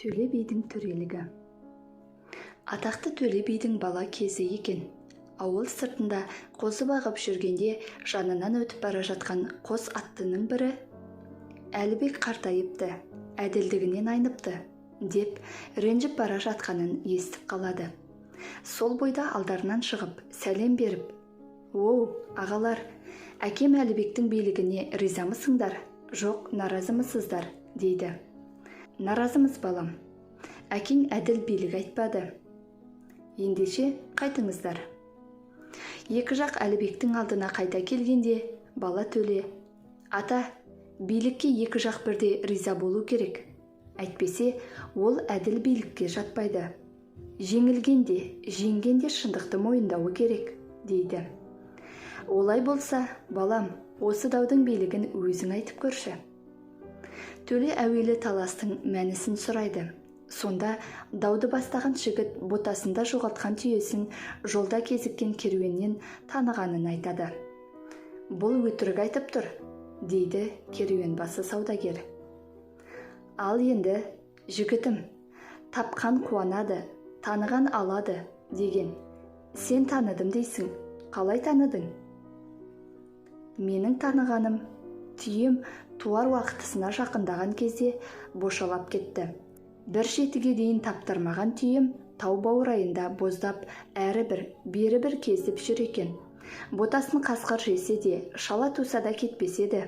Төле бидің төрелігі. Атақты Төле бидің бала кезі екен. Ауыл сыртында қозы бағып жүргенде жанынан өтіп бара жатқан қос аттының бірі: «Әлібек қартайыпты, әділдігінен айныпты», – деп ренжіп бара жатқанын естіп қалады. Сол бойда алдарынан шығып, сәлем беріп: «Оу, ағалар, әкем Әлібектің билігіне ризамысыңдар, жоқ наразымысыздар?» – дейді. «Наразымыз, балам, әкең әділ билік айтпады. Ендеше қайтыңыздар». Екі жақ Әлібектің алдына қайта келгенде, бала Төле: «Ата, билікке екі жақ бірдей риза болу керек, әйтпесе ол әділ билікке жатпайды. Жеңілген де, жеңген де шындықты мойындауы керек», – дейді. «Олай болса, балам, осы даудың билігін өзің айтып көрші». Төле әуелі таластың мәнісін сұрайды. Сонда дауды бастаған жігіт ботасында жоғалтқан түйесін жолда кезіккен керуеннен танығанын айтады. «Бұл өтірік айтып тұр», – дейді керуенбасы саудагер. «Ал енді, жігітім, тапқан қуанады, таныған алады деген. Сен таныдым дейсің, қалай таныдың?» «Менің танығаным, түйем туар уақытысына жақындаған кезде бошалап кетті. Бір жетіге дейін таптырмаған түйем тау баурайында боздап, әрі бір, бері бір кезіп жүр екен. Ботасын қасқыр жесе де, шала туса да кетпес еді.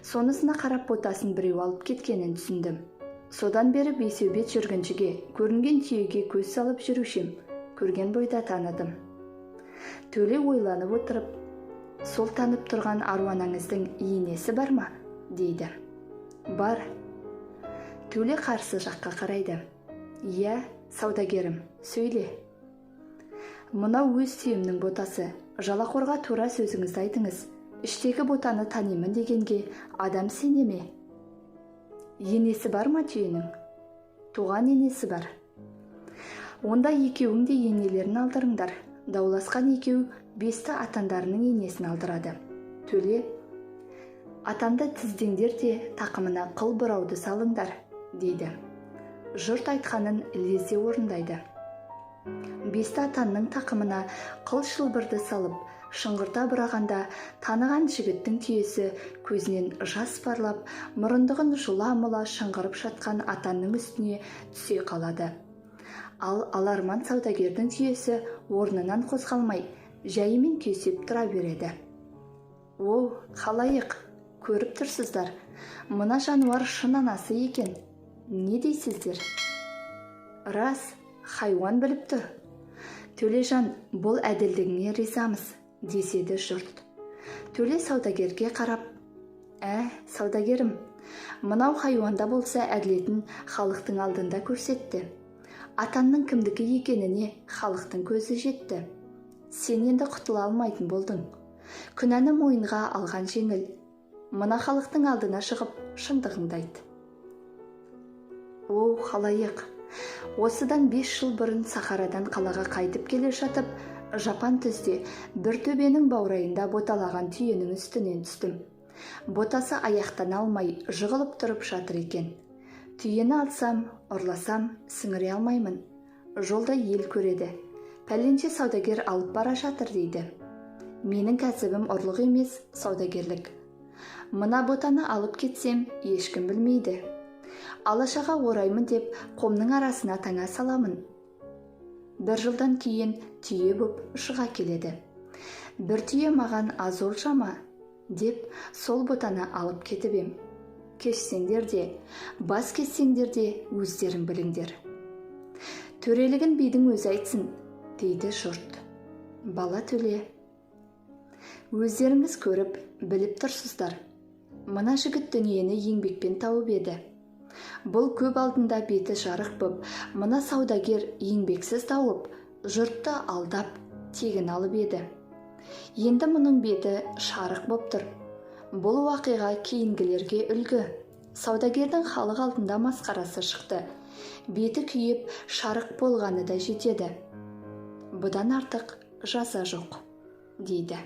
Сонысына қарап, ботасын біреу алып кеткенін түсіндім. Содан бері бесеубет жүргіншіге, көрінген түйеге көз салып жүруші ем. Көрген бойда таныдым». Төле ойланып отырып: «Сол танып тұрған аруанаңыздың енесі бар ма?» – дейді. «Бар». Төле қарсы жаққа қарайды. «Иә, саудагерім, сөйле». «Мынау өз түйемнің ботасы. Жалақорға тура сөзіңізді айтыңыз. Іштегі ботаны танимын дегенге адам сене ме? Енесі бар ма түйенің?» «Туған енесі бар». «Онда екеуің де енелерін алдырыңдар». Дауласқан екеу бесті атандарының енесін алдырады. Төле: «Атанды тіздеңдер де, тақымына қыл бұрауды салыңдар», – дейді. Жұрт айтқанын лезде орындайды. Бесті атанның тақымына қыл шылбырды салып, шыңғырта бұрағанда, таныған жігіттің түйесі көзінен жас парлап, мұрындығын жұла-мұла шыңғырып жатқан атанның үстіне түсе қалады. Ал аларман саудагердің түйесі орнынан қозғалмай, жайымен күйсеп тұра береді. «О, халайық, көріп тұрсыздар, мына жануар шын анасы екен, не дейсіздер?» «Рас, хайуан біліп тұр. Төлежан, бұл әділдігіңе ризамыз», – деседі жұрт. Төле саудагерге қарап: «Ә, саудагерім, мынау хайуанда болса, әділетін халықтың алдында көрсетті. Атанның кімдікі екеніне халықтың көзі жетті. Сен енді құтыла алмайтын болдың. Күнәні мойынға алған жеңіл. Мына халықтың алдына шығып, шындығыңды айт». «О, халайық, осыдан 5 жыл бұрын сахарадан қалаға қайтып келе жатып, жапан түзде бір төбенің баурайында боталаған түйенің үстінен түстім. Ботасы аяқтан алмай, жығылып тұрып жатыр екен. Түйені алсам, ұрласам, сіңіре алмаймын. Жолда ел көреді, пәленше саудагер алып бара жатыр дейді. Менің кәсібім ұрлық емес, саудагерлік. Мына ботаны алып кетсем, ешкім білмейді. Алашаға ораймын деп, қомның арасына таңа саламын. Бір жылдан кейін түйе боп шыға келеді. Бір түйе маған аз олжа ма деп, сол ботаны алып кетіп ем. Кешсеңдер де, бас кессеңдер де, өздерің біліңдер». «Төрелігін бидің өзі айтсын», – дейді жұрт. Бала Төле: «Өздеріңіз көріп, біліп тұрсыздар, мына жігіт дүниені еңбекпен тауып еді. Бұл көп алдында беті жарық боп, мына саудагер еңбексіз тауып, жұртты алдап, тегін алып еді. Енді мұның беті шарық боп тұр. Бұл уақиға кейінгілерге үлгі. Саудагердің халық алдында масқарасы шықты. Беті күйіп, шарық болғаны да жетеді. Бұдан артық жаза жоқ», – дейді.